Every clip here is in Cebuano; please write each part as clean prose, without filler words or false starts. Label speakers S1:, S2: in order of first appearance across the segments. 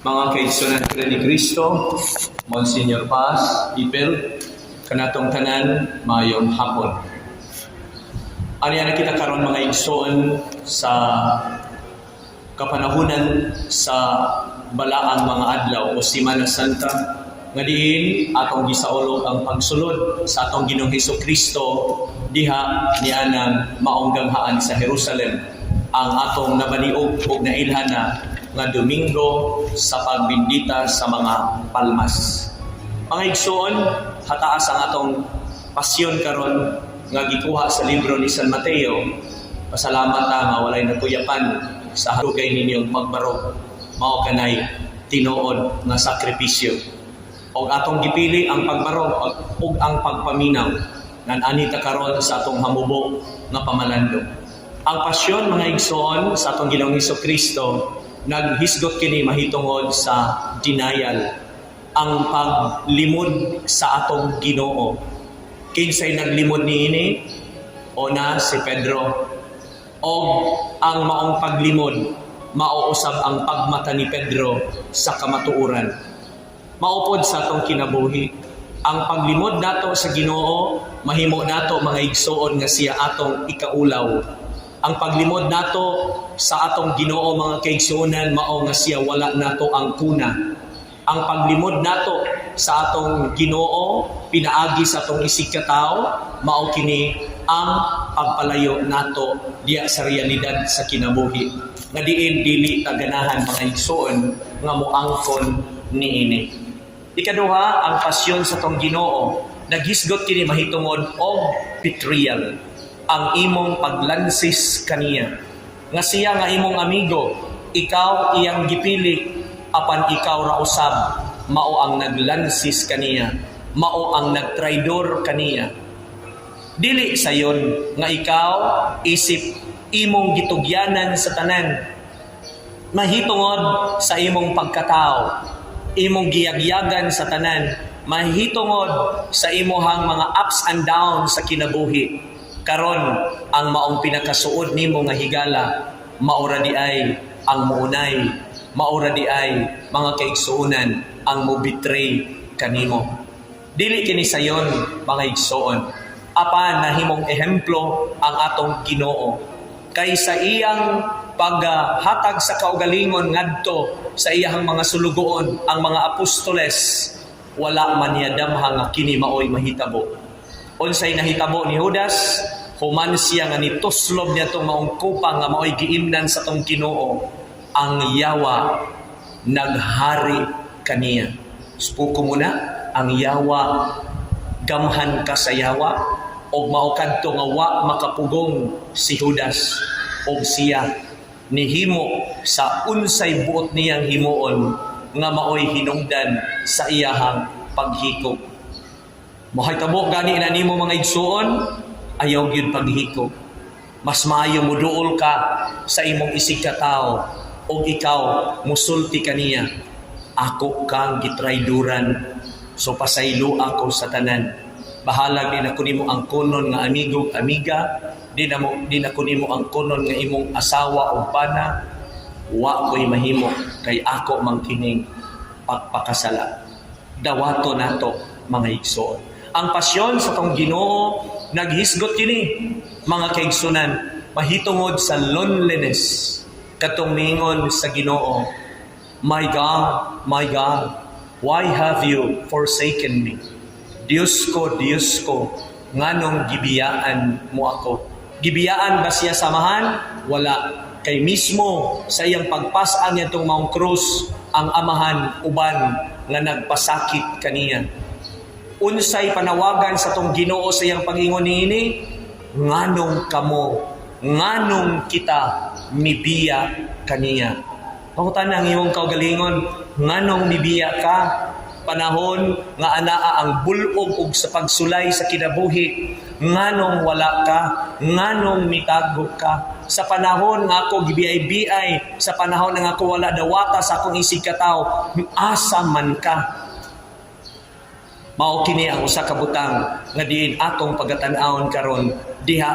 S1: Mga kaigsunan ni Kristo, Monsignor Paz, Ipel, kanatong tanan, maayong hapon. Aniya na kita karon, mga igsoon, sa kapanahunan sa balaang mga adlaw o Simana Santa nga diin atong gisaulog ang pagsulod sa atong Ginoong Hesus Kristo diha nianang maong ganghaan sa Jerusalem, ang atong nabaniog ug nailhan na nga Domingo sa Pagbindita sa mga Palmas. Mga igsoon, hataas ang atong pasyon karon nga gikuha sa libro ni San Mateo. Pasalamat ta nga walay nakuyapan sa dugay ninyong pagbarog. Mao kanay tinuod nga sakripisyo. Og atong gipili ang pagbarog ug ang pagpaminaw. Nan-ani ta karon sa atong hamubo nga pamalandong. Ang pasyon, mga igsoon, sa atong Ginoong Hesus Kristo, naghisgot kini mahitungod sa denial, ang paglimod sa atong Ginoo. Kinsay naglimod niini? O na si Pedro. O ang maong paglimod, mao usab ang pagmata ni Pedro sa kamatuoran. Mao pod sa atong kinabuhi. Ang paglimod nato sa Ginoo, mahimo nato, mga igsoon, nga siya atong ikaulaw. Ang paglimod nato sa atong Ginoo, mga kaigsuonan, mao nga siya wala nato ang kuna. Ang paglimod nato sa atong Ginoo pinaagi sa atong isig katawo, mao kini ang pagpalayo nato diya sa realidad sa kinabuhi. Nga diin dili ta ganahan, mga igsoon, nga moangkon niini. Ikaduha, ang pasyon sa atong Ginoo naghisgot kini mahitungod og betrayal, ang imong paglansis kaniya. Nga siya nga imong amigo, ikaw iyang gipili, apan ikaw ra usab mao ang naglansis kaniya, mao ang nagtraidor kaniya. Dili sayon nga ikaw isip imong gitugyanan sa tanan mahitungod sa imong pagkatao, imong giyagyagan sa tanan mahitungod sa imuhang mga ups and downs sa kinabuhi. Karon, ang maong pinakasuod nimo nga higala, maura di ay ang muunay, maura di ay, mga kaigsuonan, ang mo-betray kanimo. Dili kini sayon, mga igsoon, apan nahimong ehemplo ang atong Ginoo kay sa iyang paghatag sa kaugalingon ngadto sa iyang mga sulugoon, ang mga apostoles, wala man niya damha nga kini maoy mahitabo. Unsay nahitabo ni Judas human siya nga nituslob niya tong maong kupa nga maoy giimnan sa tong Ginoo? Ang yawa naghari kaniya. Spuko mo na ang yawa, gamhan ka sa yawa, og mao kadto nga wa makapugong si Judas og siya nihimo sa unsay buot niyang himuon nga maoy hinungdan sa iyahang paghikog. Mahitabo gani na nimo, mga igsuon, ayaw gyud paghikog. Mas maayo muduol ka sa imong isig katawo og ikaw musulti kaniya, "Ako kang gitrayduran, so pasaylo ako sa tanan. Bahalag di na ko nimo angkonon nga amigo, amiga, di na ko nimo angkonon nga imong asawa o bana, wa ko'y mahimo kay ako man kining pagpakasala." Dawato nato, mga igsoon. Ang pasyon sa tong Ginoo naghisgot kini, mga kaigsunan, mahitungod sa loneliness katong mingon sa Ginoo, "My God, my God, why have you forsaken me?" Diyos ko, Diyos ko, nganong gibiyaan mo ako? Gibiyaan ba siya sa Amahan? Wala. Kay mismo sa iyang pagpas-an niyatong maong krus, ang Amahan uban nga nagpasakit kaniya. Unsay panawagan sa tong Ginoo sa iyang pag-ingon niini? Nganong kamo, nganong kita mibiya kaniya? Pangutana ang imong kaugalingon, nganong mibiya ka? Panahon nga anaa ang bulog ug sa pagsulay sa kinabuhi, nganong wala ka? Nganong mitago ka? Sa panahon nga ako gibiyay-biyay, sa panahon nga ako wala dawata sa akong isig katawo, asa man ka? Mao kini ang usa ka butang nga diin atong pagatan-awon karon diha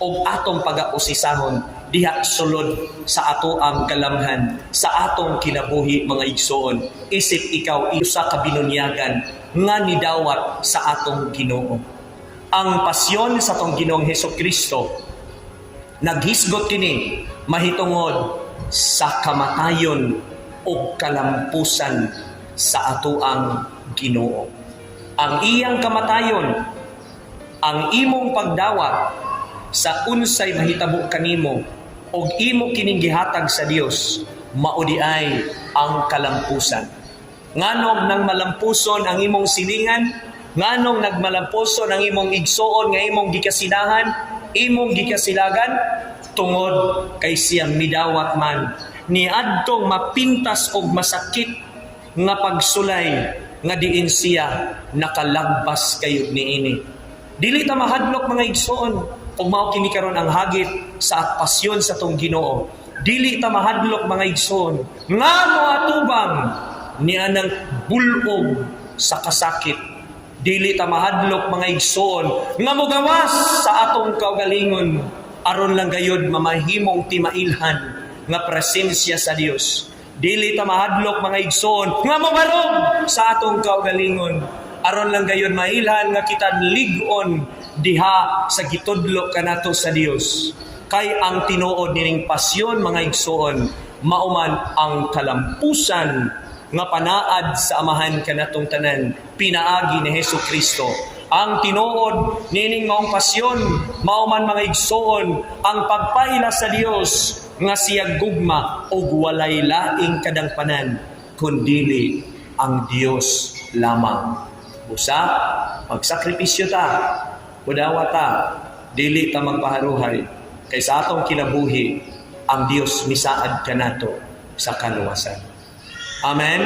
S1: og atong pagausisahon. diha sulod sa ato ang galamhan sa atong kinabuhi, mga igsoon, isip ikaw usa ka binunyagan nga nidawat sa atong Ginoo. Ang pasyon sa atong Ginoong Heso Kristo, naghisgot kini mahitungod sa kamatayon o kalampusan sa atoang Ginoo. Ang iyang kamatayon, ang imong pagdawat sa unsay mahitabo kanimo og imo kining gihatag sa Dios, mao diay ang kalampusan. Nganong nang malampuson ang imong silingan? Nganong nagmalampuson ang imong igsoon nga imong gikasinahan, imong gikasilagan? Tungod kay siya midawat man niadtong mapintas og masakit nga pagsulay nga diin siya nakalagbas kayod niini. Dili ta mahadlok, mga igsoon, ug mao kini karon ang hagit sa pasyon sa atong Ginoo. Dili ta mahadlok, mga igsoon, nga moatubang nianang bulog sa kasakit. Dili ta mahadlok, mga igsoon, nga mogawas sa atong kaugalingon aron lang gayud mamahimong timailhan nga presensya sa Dios. Dili ta mahadlok, mga igsoon, nga mobarog sa atong kaugalingon aron lang gayon mailhan nga kita lig-on diha sa gitudlo kanato sa Dios. Kay ang tinuod nining pasyon, mga igsoon, mao man ang kalampusan nga panaad sa Amahan kanatong tanan pinaagi ni Hesus Kristo. Ang tinuod nining maong pasyon, mao man, mga igsoon, ang pagpaila sa Dios nga siya gugma ug walay laing kadangpanan kundili ang Dios lamang. Busa, magsakripisyo ta, mudawa ta, dili ta magpaharuhay. Kay sa atong kinabuhi, ang Dios misaad kanato sa kaluwasan. Amen?